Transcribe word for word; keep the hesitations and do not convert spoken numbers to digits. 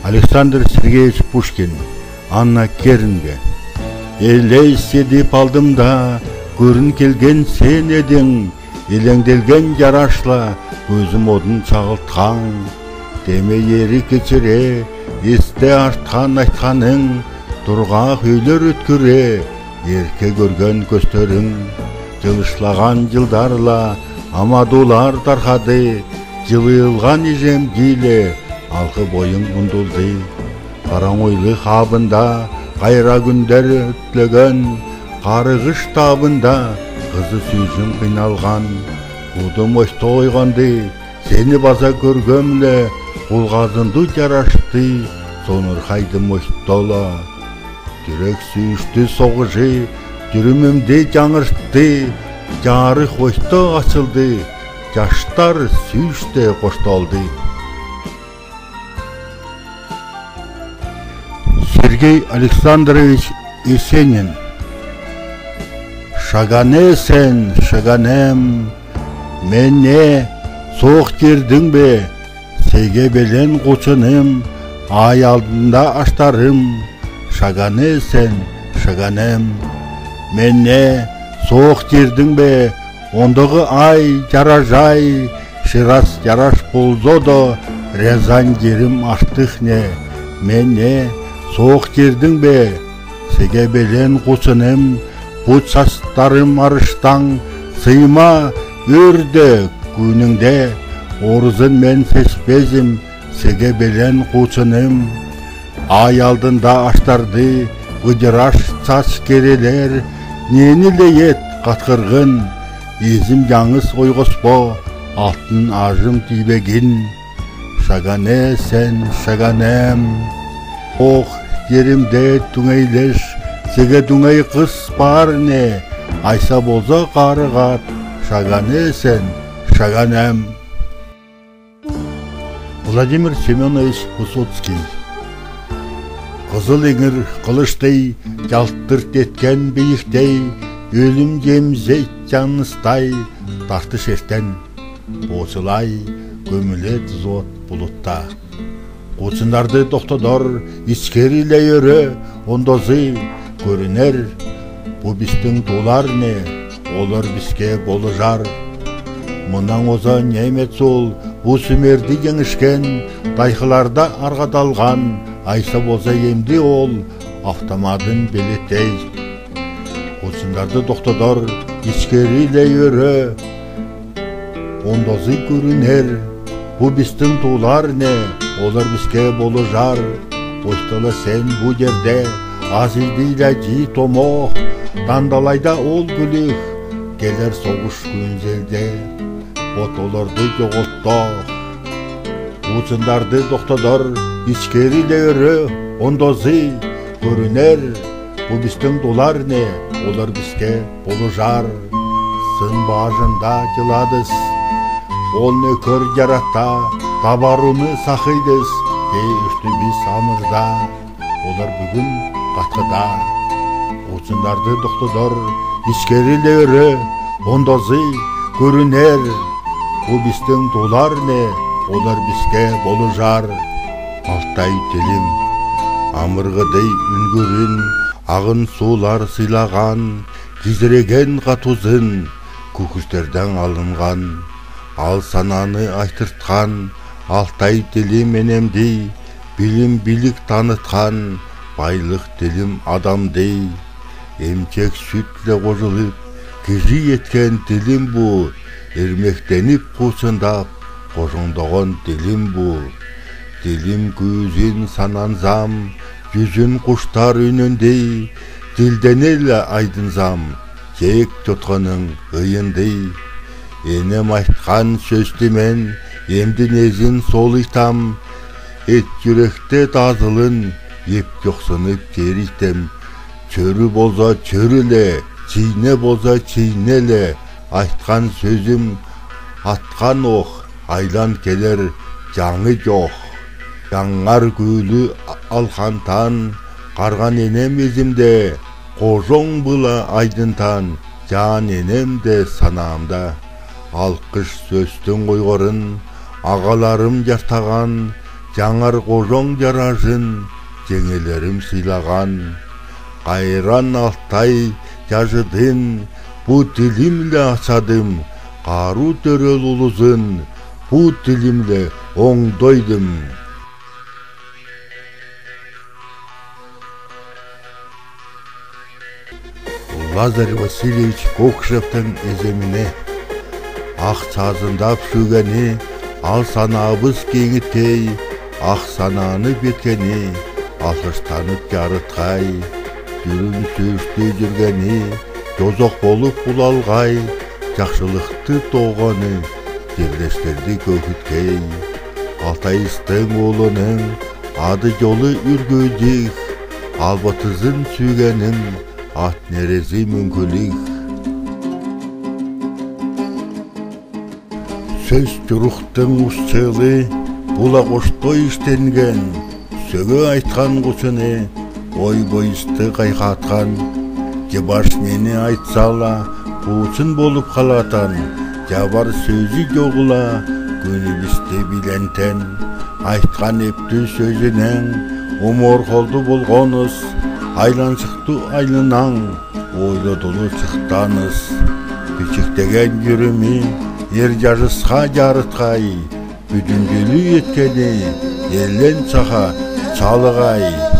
Александр Сергеевич Пушкин. Анна Кернге. Элес эдип алдым да, көрүн келген сен эдиң, илеңделген ярашла, көзүм одын чагылтхан. Деме ери кечире, эсте артхан айтханың, тургак өйлер өткире, эрке көрген көстериң. Жылышлаган жылдарла амадуулар тархады, жылыылган ижемдейле алгы бойың ундулды. Караңгылык абында кайра күндер өтлеген, карыгыш табында кызы сүүжин кыйналган. Куудум ойто ойганды, сени база көргемле, кулгазынды ярашты, сонурхайдым ойто ла. Жүрек сүүшти согышы, жүрүмүмди жаңыртты, жарык ойто ачылды, жаштар сүүште кошталды. Сергей Александрович Есенин. Шагане сен, шаганем, мене соох кирдиң бе, сегебелен кучыным, ай алдында аштарым, шагане сен, шаганем. Мене соох кирдиң бе, ондогы ай жаражай, шырас яраш болза да, Рязань ерим артык не. Мене соох кирдиң бе, сегебелен кучыным, бу чаштарым арыштаң, сыйма өрде күүнүңде, орузун мен сеспезим, сегебелен кучыным. Ай алдында аштарды выдыраш чач керелер, нени ле эт каткыргын, изим яңыс ойгоспо, алтын ажым тийбегин. Шагане сен, шаганем. Ох, еримде дүңейлеш, сеге дүңей кыс баар не, айса болза карыгат, шагане сен, шаганем. Владимир Семёнович Высоцкий. Кызыл иңир кылыштай, ялттырт эткен бийиктай, өлүм жемзей жанныстай, тартыш эртен боочулай, көмүле тузот булутта. Куучундарды доктодор, ичкери ле өрө, ондозу көрүнер. Бу бистиң туулар не, олор биске болужар. Мыннаң оза немец ол, бу сүмерди жеңишкен, тайкыларда аргадалган, айса болза эмди ол, автоматын белетей. Куучундарды доктодор, ичкери ле өрө, ондозу көрүнер. Бу бистиң туулар не, олор биске болужар. Ойто ла сен бу ерде, азыйды иле жии томох, тандалайда ол күлүх, келер согуш күүнзелде, от олорду жоголтох. Куучундарды доктодор, ичкери ле өрө, ондозу көрүнер. Бу бистиң туулар не, олор биске болужар. Сын бажында жыладыс, ол нөкер жарата, табаруну сахыйдыс, тээ үстүбүс амырда, олор бүгүн каткыда. Куучундарды доктодор, ичкери ле өрө, ондозу көрүнер. Бу бистиң туулар не, олор биске болужар. Алтай тилим, амыргыдай үнгүрүн, агын суулар сыйлаган, кизиреген катузун, күкүстерден алынган. Ал сананы айтырткан, алтай тилим энемди, билим билик таныткан, байлык тилим адамды. Эмчек сүт ле кожулуп, кижи эткен тилим бу, эрмектенип куучундап, кожоңдогон тилим бу. Тилим күүзүн сананзам, жүзүн куштар үнүндей, тилдене ле айдынзам, чеек чотконың ыйындый. Энем айткан сөстү мен эмдин эзин солуйтам, эт жүректе дазылын, эп жоксунуп керитем. Чөрү болза чөрү ле, чийне болза чийне ле, айткан сөзүм аткан ох, айлан келер жаңы жок. Жаңар күүлү алкантан, карган энем эзимде, кожоң была айдынтан, жаан энем де санаамда. Алкыш сөстүң ойгорун агаларым жартаган, Жангар кожоң жаражын жеңгелерим сыйлаан. Кайран Алтай жажыдын, бу тилимле ачадым, кару төрел улузын, бу тилимле оңдойдум. Лазарь Васильевич Кокшевтің эземине. Ах сазындап шүүгени, ал санаабыс кеңиткей, ах сананы беткени, алғыштанып жарытхай. Дүрүм сөөште жүргени, жозох болып улалғай, жакшылыхты тоғаны, жерлестерди көгиткей. Алтайыстың оолының ады-жолы үргүлдиг, албатызын сүйгенің ат нерези мүңкүлиг. Сөс чурухтың ус чыылыы була коштой иштенген, сөге айтхан кучуны, ой-бойысты кайхатхан. Жыбаш нени айтса ла, куучун болып халатан, жабар сөзү жок ла, күүнүбүсте билентен. Айтхан эптүү сөзүнең умор холду болгонус, айланчыктуу айлынаң ойлодулу чыктаныс. Бичиктеген юрүмү эр жажысха жарыткай, бүдүн чүлү эткени эллен саха салыгай.